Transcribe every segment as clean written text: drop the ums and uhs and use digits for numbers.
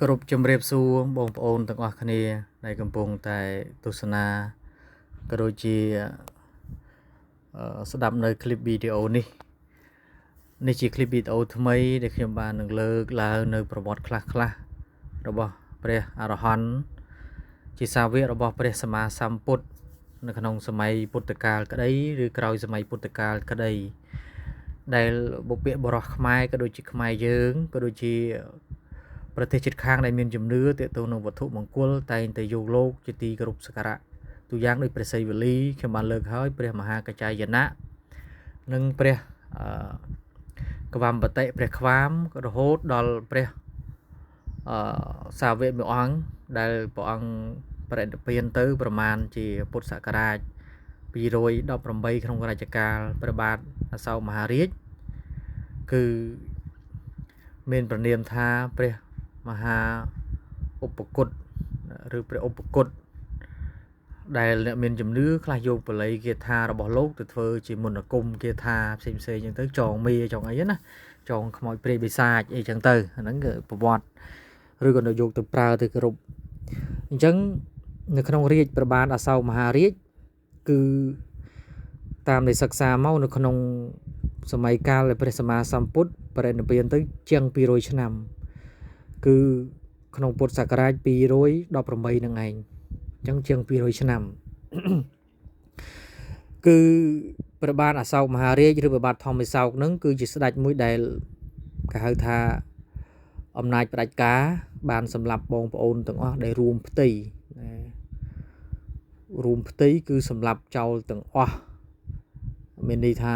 គ្រប់ជំរាបសួរបងប្អូនទាំងអស់គ្នាដែលកំពុងតែទស្សនាក៏ដូចជាស្ដាប់នៅคลิปវីដេអូនេះនេះជាคลิปវីដេអូថ្មីដែលខ្ញុំបាននឹងលើកឡើងនៅប្រវត្តិខ្លះៗរបស់ព្រះអរហន្តជាសាវករបស់ព្រះសម្មាសម្ពុទ្ធនៅក្នុងសម័យពុទ្ធកាលក្តីឬក្រោយសម័យពុទ្ធកាលក្តីដែលបុព្វបុរសខ្មែរក៏ដូចជាខ្មែរយើងក៏ដូចជាប្រទេសជិតខាងដែលមានជំនឿទាក់ទងនឹងវត្ថុមង្គលតែងតែយកលោកជាទីគោរពសក្ការៈទូយ៉ាងដូចព្រះសីវលីខ្ញុំបានលើកហើយព្រះមហាកច្ចាយណៈនិងព្រះក្វាមបតិព្រះក្វាមរហូតដល់ព្រះសាវកមួយអង្គដែលព្រះអង្គបរិនិព្វានទៅប្រមាណជាពុទ្ធសករាជ218ក្នុងរជ្ជកាលព្រះបាទអសោកមហារាជគឺមានព្រះនាមថាព្រះមហាឧបគតឬព្រះឧបគតដែលអ្នកមានជំនឿខ្លះយកបល័យគាថារបស់លោកទៅធ្វើជាមន្តអាគមគាថាផ្សេងផ្សេងចឹងទៅចងមេចងអីណាចងខ្មោចព្រាយបិសាចអីចឹងទៅអាហ្នឹងគឺប្រវត្តិឬក៏យកទៅប្រើទៅគោរពអញ្ចឹងនៅក្នុងរាជព្រះបាទអសោកមហារាជគឺតាមដែលសិក្សាមកនៅក្នុងសម័យកាលដែលព្រះសម្មាសម្ពុទ្ធបរិនិព្វានទៅជាង200ឆ្នាំគឺក្នុងពុទ្ធសករាជ218នឹងឯងអញ្ចឹងជាង200ឆ្នាំគឺព្រះបាទអសោកមហារាជឬព្រះបាទធម្មសោកនឹងគឺជាស្ដេចមួយដែលគេហៅថាអំណាចផ្ដាច់ការបានសម្លាប់បងប្អូនទាំងអស់ដែលរួមផ្ទៃរួមផ្ទៃគឺសម្លាប់ចោលទាំងអស់មានន័យថា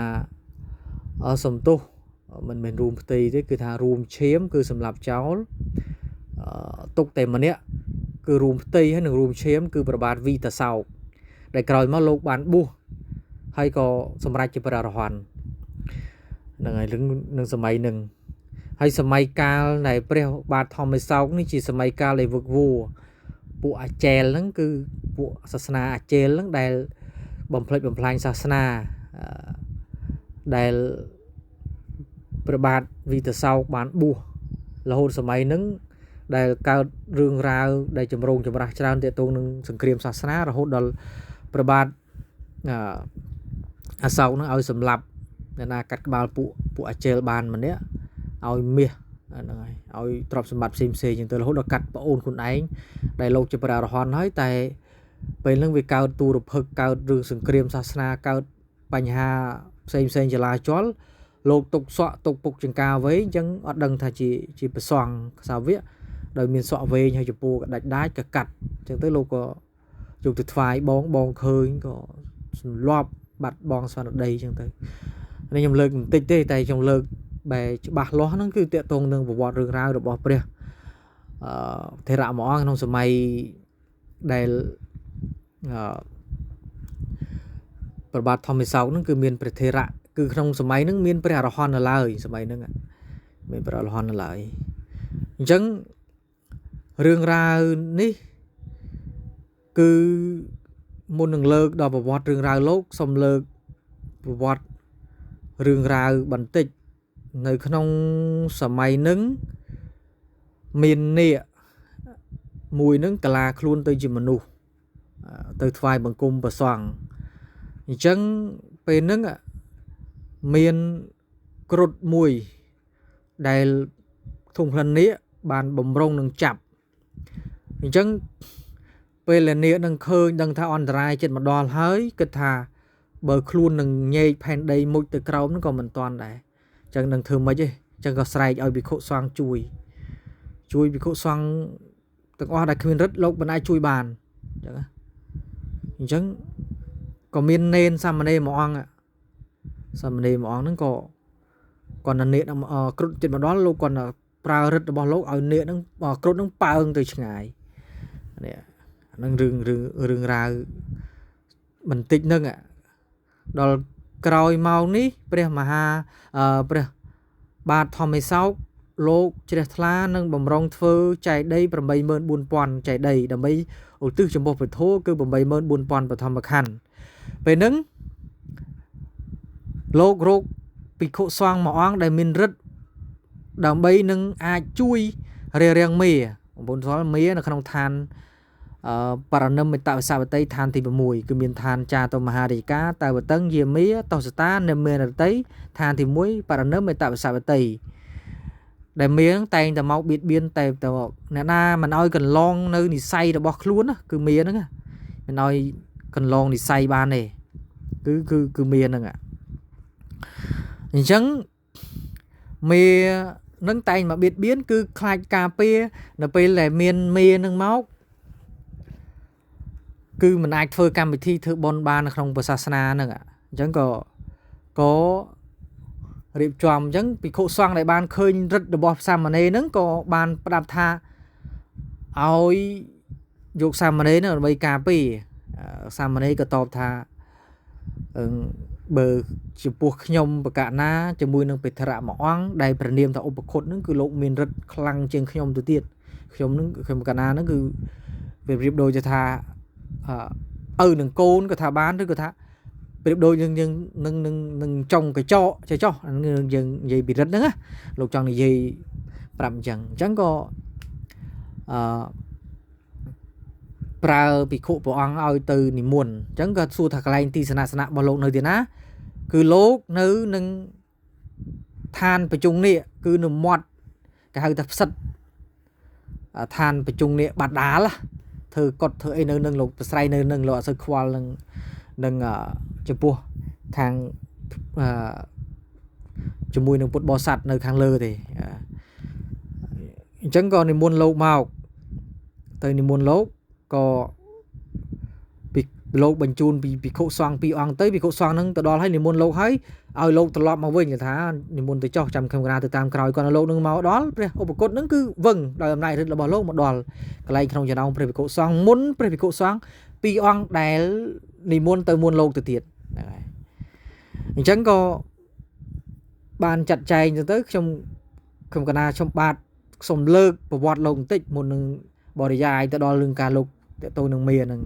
សំទោសមិនមែនរួមផ្ទៃទេគឺថារួមឈាមគឺសម្លាប់ចោលទុកតែម្នាក់គឺរួមផ្ទៃហើយនឹងរួមឈាមគឺព្រះបាទវីតាសោកដែលក្រោយមកលោកបានបួសហើយក៏សម្រេចជាព្រះអរហន្តហ្នឹងហើយនឹងសម័យនឹងហើយសម័យកាលដែលព្រះបាទធម្មសោកនេះជាសម័យកាលដែលវឹកវរពួកអាចែលហ្នឹងគឺពួកសាសនាអាចែលហ្នឹងដែលបំផ្លិចបំផ្លាញសាសនាដែលព្រះបាទវីតាសោកបានបួសរហូតសម័យហ្នឹងដែលកើតរឿងរ៉ាវដែលចម្រូងចម្រាសច្រើនទាក់ទងនឹងសង្គ្រាមសាសនារហូតដល់ព្រះបាទអសោកនឹងឲ្យសម្លាប់អ្នកណាកាត់ក្បាលពួកអាចែលបានម្នាក់ឲ្យមាសហ្នឹងហើយឲ្យទ្រព្យសម្បត្តិផ្សេងផ្សេងចឹងទៅរហូតដល់កាត់ប្អូនខ្លួនឯងដែលលោកជាព្រះអរហន្តហើយតែពេលហ្នឹងវាកើតទូរភឹកកើតរឿងសង្គ្រាមសាសនាកើតបញ្ហាផ្សេងផ្សេងចលាចលលោកទុកសក់ទុកពុកចង្ការវែងអញ្ចឹងអត់ដឹងថាជាព្រះសង្ឃសាវកដោយមានសក់វែងហើយចំពោះក៏ដាច់ដាច់ក៏កាត់អញ្ចឹងទៅលោកក៏យកទៅថ្វាយបងបងឃើញក៏សន្លប់បាត់បងស្មារតីអញ្ចឹងទៅនេះខ្ញុំលើកបន្តិចទេតែខ្ញុំលើកបែរច្បាស់លាស់ហ្នឹងគឺតាក់ទងនឹងប្រវត្តិរឿងរ៉ាវរបស់ព្រះថេរៈមួយអង្គក្នុងសម័យដែលព្រះបាទធម្មសោកហ្នឹងគឺមានព្រះថេរៈគឺក្នុងសម័យហ្នឹងមានព្រះអរហន្តនៅឡើយសម័យហ្នឹងមានព្រះអរហន្តនៅឡើយអញ្ចឹងរឿងរ៉ាវនេះគឺមុននឹងលើកដល់ប្រវត្តិរឿងរ៉ាវលោកសូមលើកប្រវត្តិរឿងរ៉ាវបន្តិចនៅក្នុងសម័យនឹងមាននាគមួយនឹងកាឡាខ្លួនទៅជាមនុស្សទៅថ្វាយបង្គំព្រះសង្ឃអញ្ចឹងពេលហ្នឹងមានគ្រុឌមួយដែលធុងក្លិននាគបានបំរុងនឹងចាប់អញ្ចឹងពេលដែលនាគនឹងឃើញដឹងថាអន្តរាយចិត្តមកដល់ហើយគិតថាបើខ្លួននឹងញែកផែនដីមុជទៅក្រោមហ្នឹងក៏មិនតាន់ដែរអញ្ចឹងនឹងធ្វើម៉េចទេអញ្ចឹងក៏ស្រែកឲ្យភិក្ខុសង្ឃជួយភិក្ខុសង្ឃទាំងអស់ដែលគ្មានរិទ្ធលោកមិនអាចជួយបានអញ្ចឹងអញ្ចឹងក៏មាននេនសាមណេរមួយអង្គសាមណេរមួយអង្គហ្នឹងក៏គាត់នាគគ្រុឌចិត្តមកដល់លោកគាត់ប្រើរិទ្ធរបស់លោកឲ្យនាគហ្នឹងគ្រុឌហ្នឹងប៉ើងទៅឆ្ងាយនេះហ្នឹងរឿងរ៉ាវបន្តិចហ្នឹងដល់ក្រោយមកនេះព្រះមហាព្រះបាទធម្មសោកលោកជ្រះថ្លានឹងបំរុងធ្វើចេតិយ 84000 ចេតិយដើម្បីឧទ្ទិសចំពោះព្រះធម៌គឺ 84000 បឋមខណ្ឌពេលហ្នឹងលោករកភិក្ខុសង្ឃមួយអង្គដែលមានរិទ្ធដើម្បីនឹងអាចជួយរារាំងមេ បងប្អូនស្គាល់មានៅក្នុងឋានបរនិមិត្តវិសាវតីឋានទី6គឺមានឋានចាតុមហារាជការតវតឹងយាមាតោសតានិមេនរតីឋានទី1បរនិមិត្តវិសាវតីដែលមានតែងតែមកបៀតបៀនតែទៅអ្នកណាមិនឲ្យកន្លងនៅនិស័យរបស់ខ្លួនគឺមានហ្នឹងមិនឲ្យកន្លងនិស័យបានទេគឺគឺគឺមានហ្នឹងអញ្ចឹងមេនឹងតែងមកបៀតបៀនគឺខ្លាចការពារនៅពេលដែលមានមេនឹងមកគឺមិនអាចធ្វើកម្មវិធីធ្វើបុណ្យបាននៅក្នុងពុទ្ធសាសនាហ្នឹងអញ្ចឹងក៏រៀបចំអញ្ចឹងភិក្ខុសង្ឃដែលបានឃើញឫទ្ធិរបស់សាមណេរហ្នឹងក៏បានផ្ដាប់ថាឲ្យយកសាមណេរហ្នឹងដើម្បីការពារសាមណេរក៏តបថាបើចំពោះខ្ញុំបកណាជាមួយនឹងពេថរៈមួយអង្គដែលព្រះនាមថាឧបគុតហ្នឹងគឺលោកមានឫទ្ធិខ្លាំងជាងខ្ញុំទៅទៀតខ្ញុំហ្នឹងខ្ញុំបកណាហ្នឹងគឺវាប្រៀបដូចថាឪនឹងកូនក៏ថាបានឬក៏ថាប្រៀបដូចយើងនឹងនឹងនឹងចុងកញ្ចក់ចេះចុះយើងនិយាយពីរិទ្ធហ្នឹងណាលោកចង់និយាយប្រាប់អញ្ចឹងអញ្ចឹងក៏អឺប្រើភិក្ខុព្រះអង្គឲ្យទៅនិមន្តអញ្ចឹងក៏សួរថាកន្លែងទីសនៈសនៈរបស់លោកនៅទីណាគឺលោកនៅនឹងឋានប្រជុំនេះគឺនៅមាត់គេហៅថាផ្សិតឋានប្រជុំនេះបាដាលធ្វើកត់ធ្វើអីនៅនឹងលោកប្រស្រ័យនៅនឹងលោកអត់សូវខ្វល់នឹងចំពោះខាងជាមួយនឹងពុទ្ធបរិស័ទនៅខាងលើទេអញ្ចឹងក៏និមន្តលោកមកទៅនិមន្តលោកក៏ពីលោកបញ្ជូនពីភិក្ខុសង្ឃពីរអង្គទៅភិក្ខុសង្ឃហ្នឹងទៅដល់ហើយនិមន្តលោកហើយឲ្យលោកត្រឡប់មកវិញថានិមន្តទៅចុះចាំខ្ញុំកណាទៅតាមក្រោយគាត់លោកនឹងមកដល់ព្រះឧបគុតហ្នឹងគឺវឹងដោយអំណាចឫទ្ធិរបស់លោកមកដល់កន្លែងក្នុងចំណោមព្រះភិក្ខុសង្ឃមុនព្រះភិក្ខុសង្ឃពីរអង្គដែលនិមន្តទៅមុនលោកទៅទៀតហ្នឹងហើយអញ្ចឹងក៏បានចាត់ចែងទៅខ្ញុំកណាខ្ញុំបាទសូមលើកប្រវត្តិលោកបន្តិចមុននឹងបរិយាយទៅដល់រឿងការលោកតទៅនឹងមាហ្នឹង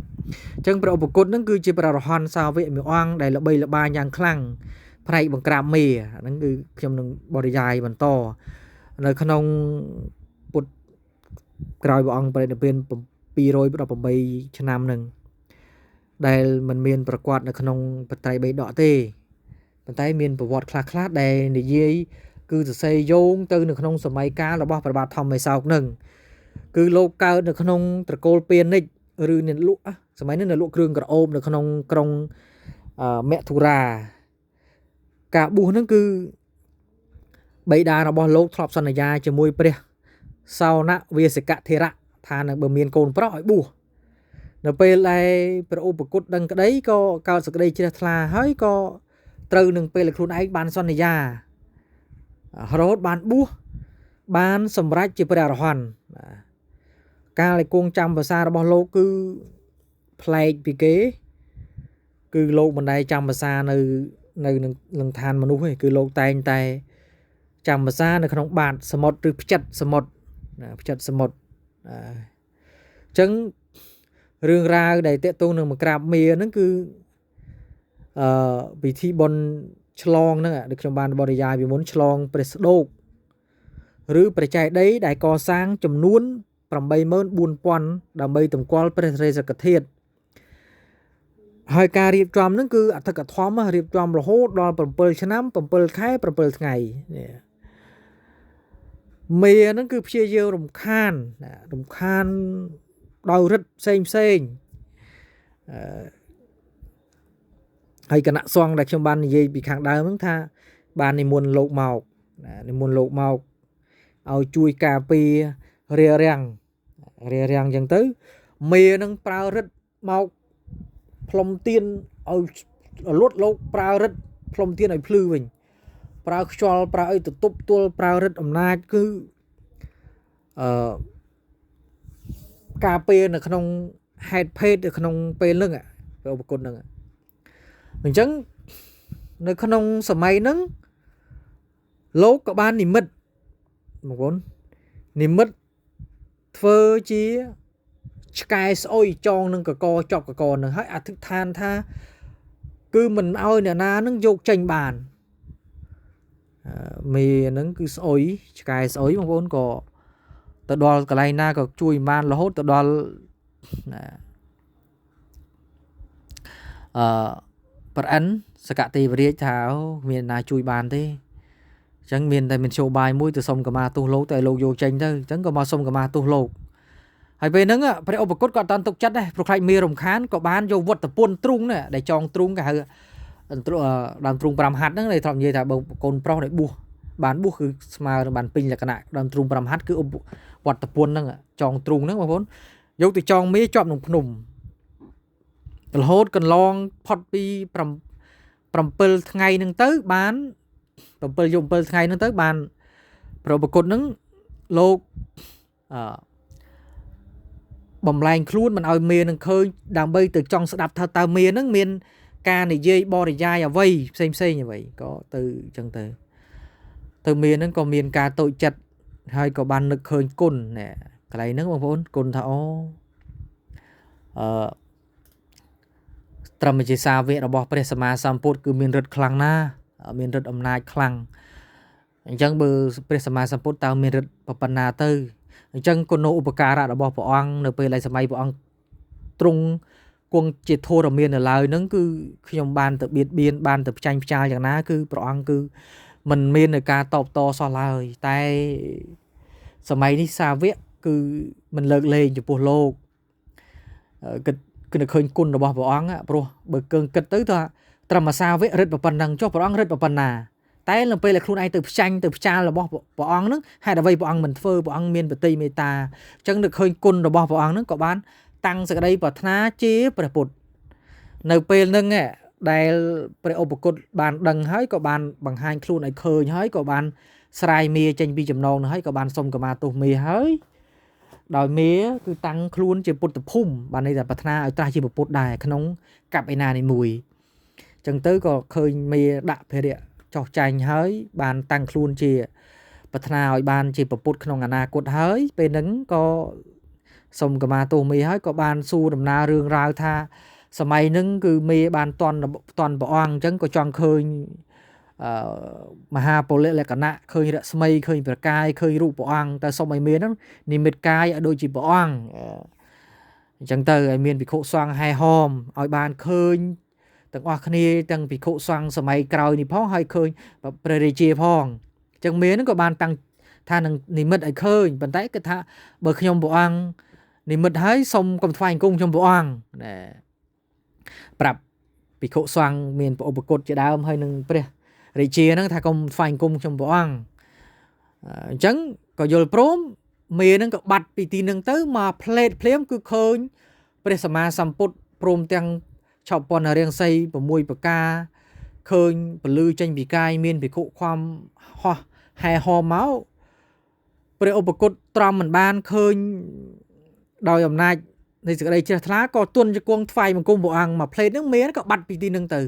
អញ្ចឹងព្រះឧបគុតហ្នឹងគឺជាព្រះរហន្តសាវកមួយអង្គដែលល្បីល្បាញយ៉ាងខ្លាំងផ្នែកបង្ក្រាបមាហ្នឹងគឺខ្ញុំនឹងបរិយាយបន្តនៅក្នុងពុទ្ធក្រោយព្រះអង្គបរិនិព្វាន218ឆ្នាំហ្នឹងដែលมันមានប្រកបនៅក្នុងបត្រៃបិដកទេប៉ុន្តែមានប្រវត្តិខ្លះៗដែលនិយាយគឺសរសេរយោងទៅនៅក្នុងសម័យកាលរបស់ព្រះបាទធម្មិសោកហ្នឹងគឺលោកកើតនៅក្នុងត្រកូលពាណិជ្ជឬអ្នកលក់សម័យនេះអ្នកលក់គ្រឿងក្រអូបនៅក្នុងក្រុងមធុរាការបួសហ្នឹងគឺបិតារបស់លោកធ្លាប់សន្យាជាមួយព្រះសោណវាសិកធិរៈថានឹងបើមានកូនប្រុសឲ្យបួសនៅពេលដែលព្រះឧបគុតដឹងក្តីក៏កើតសេចក្តីជ្រះថ្លាហើយក៏ត្រូវនឹងពេលខ្លួនឯងបានសន្យារហូតបានបួសបានសម្រេចជាព្រះអរហន្តកាលឯគង់ចាំភាសារបស់លោកគឺប្លែកពីគេគឺលោកមិនដែលចាំភាសានៅនឹងឋានមនុស្សទេគឺលោកតែងតែចាំភាសានៅក្នុងបាតសមុទ្រឬផ្ចិតសមុទ្រផ្ចិតសមុទ្រអញ្ចឹងរឿងរ៉ាវដែលតាក់ទងនឹងមកក្រាបមាហ្នឹងគឺពិធីបុណ្យឆ្លងហ្នឹងដែលខ្ញុំបានបរិយាយពីមុនឆ្លងព្រះស្ដូកឬព្រះចេតិយដែលកសាងចំនួន 84000 ដើម្បីតម្កល់ព្រះសិរីសកធាតុហើយការរៀបចំហ្នឹងគឺអធិកធម៌រៀបចំរហូតដល់7ឆ្នាំ7ខែ7ថ្ងៃនេះមេហ្នឹងគឺព្យាយាមរំខានដោយឫទ្ធិផ្សេងផ្សេងហើយគណៈសង្ឃដែលខ្ញុំបាននិយាយពីខាងដើមហ្នឹងថាបាននិមន្តលោកមកនិមន្តលោកមកឲ្យជួយការពាររារាំងអញ្ចឹងទៅមេនឹងប្រើឫទ្ធិមកផ្លុំទៀនឲ្យលុតលោកប្រើឫទ្ធិផ្លុំទៀនឲ្យភ្លឺវិញប្រើខ្យល់ប្រើអីទៅទប់ទល់ប្រើឫទ្ធិអំណាចគឺការពារនៅក្នុងហេតុភេទនៅក្នុងពេលហ្នឹងព្រះឧបគុតហ្នឹងអញ្ចឹងនៅក្នុងសម័យហ្នឹងលោកក៏បាននិមិត្តបងប្អូននិមិត្តធ្វើជាឆ្កែស្អុយចងនឹងកកជាប់កកនឹងហើយអធិដ្ឋានថាគឺមិនឲ្យអ្នកណានឹងយកចេញបានមេហ្នឹងគឺស្អុយឆ្កែស្អុយបងប្អូនក៏ ទៅដល់កន្លែងណាក៏ជួយបានរហូតទៅដល់អឺប្រអិនសកទេវរាជថាគ្មានណាជួយបានទេអញ្ចឹងមានតែមានជោបាយមួយទៅសុំកម្មាទោសលោកតែលោកយកចេញទៅអញ្ចឹងក៏មកសុំកម្មាទោសលោកហើយពេលហ្នឹងព្រះឧបគតក៏អត់តាន់ទុកចិត្តដែរព្រោះខ្លាចមេរំខានក៏បានយកវត្តពន្ធទ្រូងនេះដែលចងទ្រូងគេហៅដើមទ្រូង5ហាត់ហ្នឹងដែលធ្លាប់និយាយថាបើកូនប្រុសដែលបួសបានបួសគឺស្មើនឹងបានពេញលក្ខណៈដើមទ្រូង5ហាត់គឺវត្តពន្ធហ្នឹងចងទ្រូងហ្នឹងបងប្អូនយកទៅចងមេជាប់នឹងភ្នំរហូតកន្លងផុតពី7ថ្ងៃហ្នឹងទៅបាន7យប់7ថ្ងៃហ្នឹងទៅបានព្រះឧបគតហ្នឹងលោកអឺបំលែងខ្លួនមិនឲ្យមេនឹងឃើញដើម្បីទៅចង់ស្ដាប់ថាតើមេនឹងមានការនិយាយបរិយាយអ្វីផ្សេងផ្សេងអ្វីក៏ទៅអញ្ចឹងទៅទៅមេនឹងក៏មានការតូចចិត្តហើយក៏បាននឹកឃើញគុណណែកន្លែងហ្នឹងបងប្អូនគុណថាអូអឺត្រឹមជាសាវករបស់ព្រះសម្មាសម្ពុទ្ធគឺមានឫទ្ធិខ្លាំងណាស់មានឫទ្ធិអំណាចខ្លាំងអញ្ចឹងបើព្រះសម្មាសម្ពុទ្ធតើមានឫទ្ធិប៉ុណ្ណាទៅអញ្ចឹងគុណូឧបការៈរបស់ព្រះអង្គនៅពេលដែលសម័យព្រះអង្គទ្រង់គង់ជាធរមាននៅឡើយហ្នឹងគឺខ្ញុំបានទៅបៀតបៀនបានទៅផ្ចាញ់ផ្ចាលយ៉ាងណាគឺព្រះអង្គគឺមិនមាននៅការតបតសោះឡើយតែសម័យនេះសាវកគឺមិនលើកលែងចំពោះលោកគិតគឺឃើញគុណរបស់ព្រះអង្គព្រោះបើគឹងគិតទៅថាត្រឹមសាវករិទ្ធប៉ុណ្ណឹងចុះព្រះអង្គរិទ្ធប៉ុណ្ណាតែនៅពេលដែលខ្លួនឯងទៅផ្ចាញ់ទៅផ្ចាលរបស់ព្រះអង្គហ្នឹងហេតុអ្វីព្រះអង្គមិនធ្វើព្រះអង្គមានបតិមេត្តាអញ្ចឹងនឹកឃើញគុណរបស់ព្រះអង្គហ្នឹងក៏បានតាំងសេចក្តីប្រាថ្នាជាព្រះពុទ្ធនៅពេលហ្នឹងដែលព្រះឧបគតបានដឹងហើយក៏បានបង្ហាញខ្លួនឲ្យឃើញហើយក៏បានស្រាយមេចេញពីចំណងនោះហើយក៏បានសុំកម្មាទោសមេហើយដោយមេគឺតាំងខ្លួនជាពុទ្ធភូមិបានន័យថាប្រាថ្នាឲ្យត្រាស់ជាពុទ្ធដែរក្នុងកັບឯណានេះមួយអញ្ចឹងទៅក៏ឃើញមេដាក់ភារៈចោះចាញ់ហើយបានតាំងខ្លួនជាប្រាថ្នាឲ្យបានជាពុទ្ធក្នុងអនាគតហើយពេលហ្នឹងក៏សុំកម្មាទោសមេហើយក៏បានសួរដំណើររឿងរ៉ាវថាសម័យហ្នឹងគឺមេបានតន់ព្រះអង្គអញ្ចឹងក៏ចង់ឃើញមហាពលិលក្ខណៈឃើញរស្មីឃើញព្រះកាយឃើញរូបព្រះអង្គតែសុំឲ្យមានហ្នឹងនិមិត្តកាយឲ្យដូចជាព្រះអង្គអញ្ចឹងទៅឲ្យមានភិក្ខុសង្ឃហែហោមឲ្យបានឃើញទាំងអស់គ្នាទាំងភិក្ខុសង្ឃសម័យក្រោយនេះផងហើយឃើញព្រះរាជាផងអញ្ចឹងមានហ្នឹងក៏បានតាំងថានឹងនិមិត្តឲ្យឃើញប៉ុន្តែគិតថាបើខ្ញុំព្រះអង្គនិមិត្តហើយសុំកុំថ្វាយអង្គខ្ញុំព្រះអង្គណែប្រាប់ភិក្ខុសង្ឃមានព្រះឧបគតជាដើមហើយនឹងព្រះរាជាហ្នឹងថាកុំថ្វាយអង្គខ្ញុំព្រះអង្គអញ្ចឹងក៏យល់ព្រមមេហ្នឹងក៏បាត់ពីទីហ្នឹងទៅមកផ្លេតភ្លាមគឺឃើញព្រះសម្មាសម្ពុទ្ធព្រមទាំងឆោពន្ធរាងសី6ប្រការឃើញពលឺចេញពីកាយមានភិក្ខុខំហោះហែហោមមកព្រះឧបគតទ្រាំមិនបានឃើញដោយអំណាចនៃសេចក្តីជ្រះថ្លាក៏ទន់ជង្គង់ថ្វាយបង្គំព្រះអង្គមកផ្លេតហ្នឹងមេក៏បាត់ពីទីហ្នឹងទៅ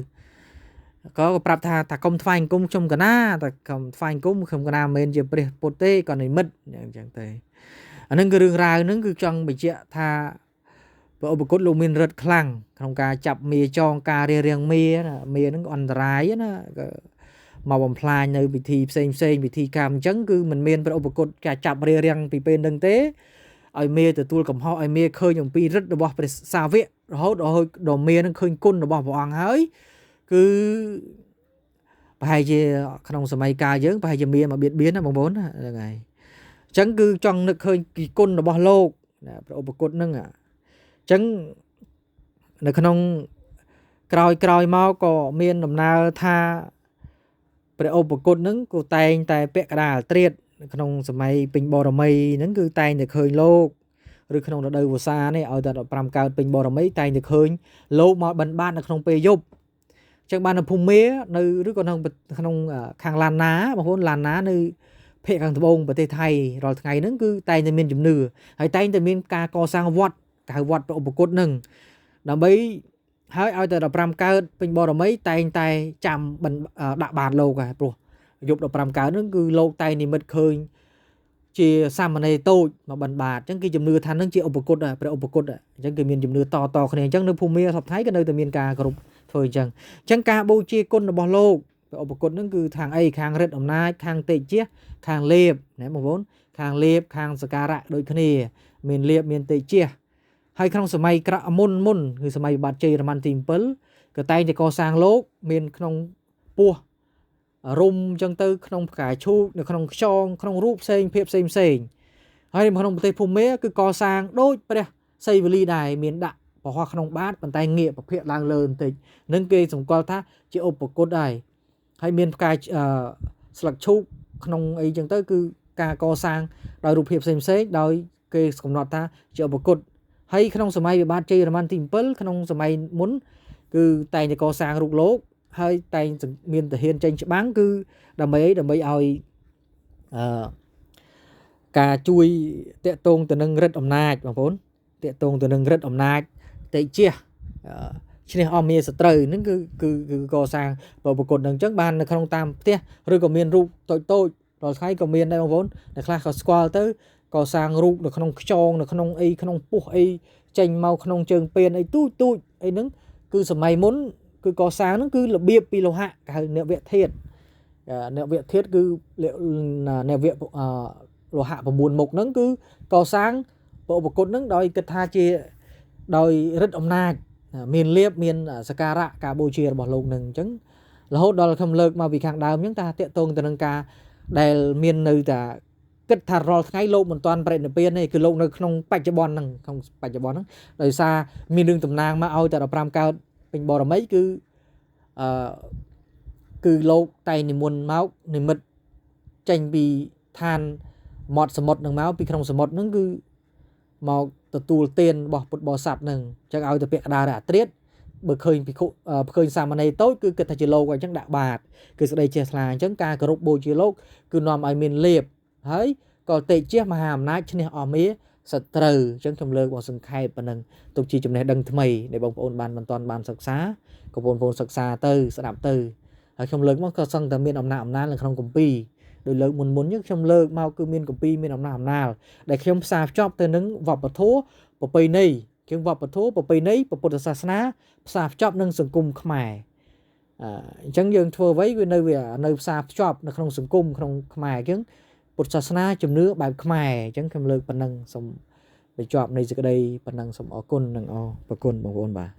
ក៏ប្រាប់ថាថាកុំថ្វាយបង្គំខ្ញុំកណាតែកុំថ្វាយបង្គំខ្ញុំកណាមិនមែនជាព្រះពុទ្ធទេក៏និមិត្តអញ្ចឹងទេអាហ្នឹងគឺរឿងរ៉ាវហ្នឹងគឺចង់បញ្ជាក់ថាព្រះឧបគតលោកមានឫទ្ធិខ្លាំងក្នុងការចាប់មេចងការរារាំងមេមេហ្នឹងអន្តរាយណាក៏មកបំផ្លាញនៅពិធីផ្សេងផ្សេងពិធីកម្មអញ្ចឹងគឺមិនមានព្រះឧបគតការចាប់រារាំងពីពេលហ្នឹងទេឲ្យមេទទួលកំហុសឲ្យមេឃើញអំពីឫទ្ធិរបស់ព្រះសាវករហូតដល់មេនឹងឃើញគុណរបស់ព្រះអង្គហើយគឺប្រហែលជាក្នុងសម័យកាលយើងប្រហែលជាមានមកបៀតបៀនណាបងប្អូនហ្នឹងហើយអញ្ចឹងគឺចង់នឹកឃើញពីគុណរបស់លោកណាព្រះឧបគតហ្នឹងអញ្ចឹងនៅក្នុងក្រោយមកក៏មានដំណើរថាព្រះឧបគតហ្នឹងក៏តែងតែពាក់កណ្ដាលត្រៀតក្នុងសម័យពេញបរមីហ្នឹងគឺតែងតែឃើញលោកឬក្នុងរដូវវស្សានេះឲ្យតែ15កើតពេញបរមីតែងតែឃើញលោកមកបិណ្ឌបាតនៅក្នុងពេលយប់អញ្ចឹងបាននៅភូមិមេនៅឬក៏ក្នុងខាងឡានណាបងប្អូនឡានណានៅភាគខាងត្បូងប្រទេសថៃរាល់ថ្ងៃហ្នឹងគឺតែងតែមានជំនឿហើយតែងតែមានការកសាងវត្តគេហៅវត្តព្រះឧបគតហ្នឹងដើម្បីហើយឲ្យតែ15កើតពេញបរមីតែងតែចាំដាក់បាតលោកហើយព្រោះយប់15កើតហ្នឹងគឺលោកតែងនិមិត្តឃើញជាសាមណេរតូចមកបិណ្ឌបាតអញ្ចឹងគេជំនឿថានឹងជាឧបគតព្រះឧបគតអញ្ចឹងគេមានជំនឿតគ្នាអញ្ចឹងនៅភូមិសព្វថ្ងៃក៏នៅតែមានការគោរពធ្វើអញ្ចឹងអញ្ចឹងការបូជាគុណរបស់លោកព្រះឧបគតហ្នឹងគឺខាងអីខាងឫទ្ធិអំណាចខាងតេជៈខាងលេបណាបងប្អូន ខាងលៀបខាងសការៈដូចគ្នាមានលៀបមានតិចហើយក្នុងសម័យក្រមុនមុនគឺសម័យបាទជ័យរម័នទី7ក៏តែងតែកសាងលោកមានក្នុងពោះរុំអញ្ចឹងទៅក្នុងផ្កាឈូកនៅក្នុងខ្យងក្នុងរូបផ្សេងភាពផ្សេងផ្សេងហើយក្នុងប្រទេសភូមាគឺកសាងដូចព្រះសីវលីដែរមានដាក់ពហោះក្នុងបាតប៉ុន្តែងាកពភៈឡើងលើបន្តិចនឹងគេសម្គាល់ថាជាឧបគុតហើយហើយមានផ្កាស្លឹកឈូកក្នុងអីចឹងទៅគឺការកសាងដោយរូបភាពផ្សេងផ្សេងដោយគេកំណត់ថាជាឧបគុតហើយក្នុងសម័យវិបាទជ័យរម័នទី7ក្នុងសម័យមុនគឺតែងតែកសាងរូបលោកហើយតែងមានទាហានចេញច្បាំងគឺដើម្បីអីដើម្បីឲ្យអឺការជួយតាក់ទងទៅនឹងរិទ្ធអំណាចបងប្អូនតាក់ទងទៅនឹងរិទ្ធអំណាចតិចឈ្នះអស់មានសត្រូវហ្នឹងគឺគឺគឺកសាងប្រកបនឹងអញ្ចឹងបាននៅក្នុងតាមផ្ទះឬក៏មានរូបតូចតូចដល់ថ្ងៃក៏មានដែរបងប្អូនអ្នកខ្លះក៏ស្គាល់ទៅកសាងរូបនៅក្នុងខ្យងនៅក្នុងអីក្នុងពោះអីចេញមកក្នុងជើងពៀនអីទូចទូចអីហ្នឹងគឺសម័យមុនគឺកសាងហ្នឹងគឺរបៀបពីលោហៈគេហៅនវធាតុនវធាតុគឺនវលោហៈ9មុខហ្នឹងគឺកសាងឧបគុតហ្នឹងដោយគិតថាជាដោយរិទ្ធអំណាចមានលៀបមានសការៈការបូជារបស់លោកនឹងអញ្ចឹងរហូតដល់ខ្ញុំលើកមកពីខាងដើមអញ្ចឹងថាតកតងទៅនឹងការដែលមាននៅតាគិតថារាល់ថ្ងៃលោកមិនទាន់បរិនិព្វានទេគឺលោកនៅក្នុងបច្ចុប្បន្នហ្នឹងក្នុងបច្ចុប្បន្នហ្នឹងដោយសារមានរឿងតំណាងមកឲ្យតែ15កើតពេញបរមីគឺអឺគឺលោកតែងនិមន្តមកនិមិត្តចេញពីឋានមាត់សមុទ្រនឹងមកពីក្នុងសមុទ្រហ្នឹងគឺមកទទួលទានរបស់ពុទ្ធបរិស័ទនឹងអញ្ចឹងឲ្យទៅពាក់កណ្ដាលអាត្រៀតបើឃើញភិក្ខុឃើញសាមណេរតូចគឺគិតថាជាលោកអញ្ចឹងដាក់បាតគឺស្ដីចេះថ្លាអញ្ចឹងការគោរពបូជាលោកគឺនាំឲ្យមានលៀបហើយក៏តិចមហាអំណាចឈ្នះអស់មាសត្រូវអញ្ចឹងខ្ញុំលើកមកសង្ខេបប៉ុណ្ណឹងទុកជាចំណេះដឹងថ្មីដែលបងប្អូនបានមិនទាន់បានសិក្សាក៏បងប្អូនសិក្សាទៅស្ដាប់ទៅហើយខ្ញុំលើកមកក៏សឹងតែមានអំណាចអំណាចនៅក្នុងគម្ពីរដោយលើកមុនមុនយើងខ្ញុំលើកមកគឺមានគម្ពីរមានអំណាចអំណាលដែលខ្ញុំផ្សារភ្ជាប់ទៅនឹងវប្បធម៌ប្រពៃណីជាងវប្បធម៌ប្រពៃណីពុទ្ធសាសនាផ្សារភ្ជាប់នឹងសង្គមខ្មែរអញ្ចឹងយើងធ្វើអ្វីវានៅផ្សារភ្ជាប់នៅក្នុងសង្គមក្នុងខ្មែរអញ្ចឹងពុទ្ធសាសនាជំនឿបែបខ្មែរអញ្ចឹងខ្ញុំលើកប៉ុណ្ណឹងសូមបញ្ចប់នៃសេចក្តីប៉ុណ្ណឹងសូមអរគុណនិងអរគុណបងប្អូនបាទ។